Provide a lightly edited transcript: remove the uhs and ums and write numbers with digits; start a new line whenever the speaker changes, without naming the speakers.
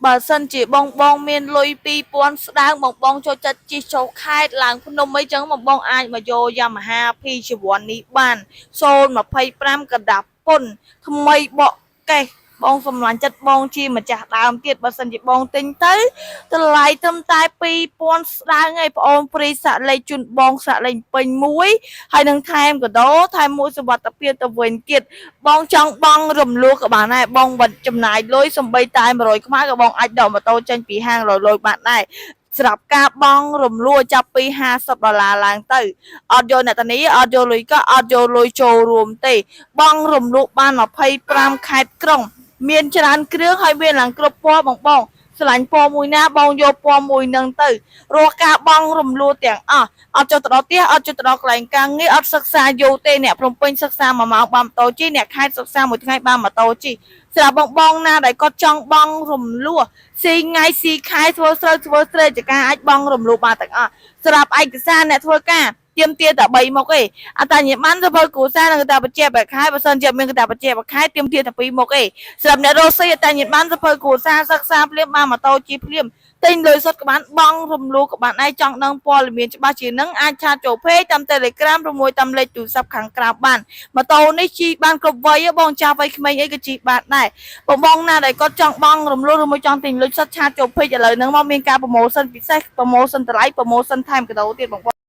បើសិនជាបងបងមានលុយ2000ស្ដើងបងបងចូលចិត្តជិះចូលខេត្តឡើងភ្នំអីចឹងបងបងអាចមកយក Yamaha PG1 នេះបាន025កដាពុនថ្មីបកកេះបងសម្លាញ់ចិត្តបងជាម្ចាស់ដើមទៀតបើសិនជាបងទិញទៅតម្លៃត្រឹមតែ2000ស្ដើងឯងបងអូន free សាក់លេខជូនបងសាក់លេខពេញមួយហើយនឹងថែមកដោថែមមួយសុវត្ថិភាពទៅវិញទៀតបងចង់បងរំលោះក៏បានដែរបងមិនចំណាយលុយសំបីតែ100ខ្មៅក៏បងអាចដកម៉ូតូចេញពីហាងលុយបានដែរសម្រាប់ការបង់រំលោះចាប់ពី50ដុល្លារឡើងទៅអត់យកអ្នកតានីអត់យកលុយក៏អត់យកលុយចូលរួមទេ បងរំលោះបាន25ខេត្តក្រុង មានច្រើនគ្រឿងហើយមានឡើងគ្រប់ពណ៌បងបងស្រឡាញ់ពណ៌មួយណាបងយកពណ៌មួយនឹងទៅរាល់ការបង់រំលោះទាំងអស់អត់ចុះទៅដល់ផ្ទះអត់ចុះទៅដល់កន្លែងការងារអត់សិក្សាយូរទេអ្នកភ្នំពេញសិក្សា1ម៉ោងបានម៉ូតូជិះអ្នកខេត្តសិក្សាមួយថ្ងៃបានម៉ូតូជិះសម្រាប់បងបងណាដែលគាត់ចង់បង់រំលោះស៊ីថ្ងៃស៊ីខែធ្វើស្រូវធ្វើស្រែចការអាចបង់រំលោះបានទាំងអស់សម្រាប់ឯកសារអ្នកធ្វើការទៀមទាតែ3មុខឯងអត្តញ្ញាប័ណ្ណសភៅគ្រួសារនិងកតាបច្ចៈបខែបើសិនជាមានកតាបច្ចៈបខែទៀមទាតែ2មុខឯងសម្រាប់អ្នករកស៊ីអត្តញ្ញាប័ណ្ណសភៅគ្រួសារសិក្សាភ្លាមបានម៉ូតូជិះភ្លាមទិញលុយសុទ្ធក៏បានបង់រំលោះក៏បានដែរចង់ដឹងព័ត៌មានច្បាស់ជាងនឹងអាច chat ចូល page តាម Telegram ឬមួយតាមលេខទូរស័ព្ទខាងក្រៅបានម៉ូតូនេះជិះបានគ្រប់វ័យបងចាស់វ័យក្មេងអីក៏ជិះបានដែរបងបងណាដែលគាត់ចង់បង់រំលោះឬមួយចង់ទិញលុយសុទ្ធ chat ចូល page ឥឡូវហ្នឹងមកមានការ promotion ពិសេស promotion តម្លៃ promotion ថែមកដោទៀតបង។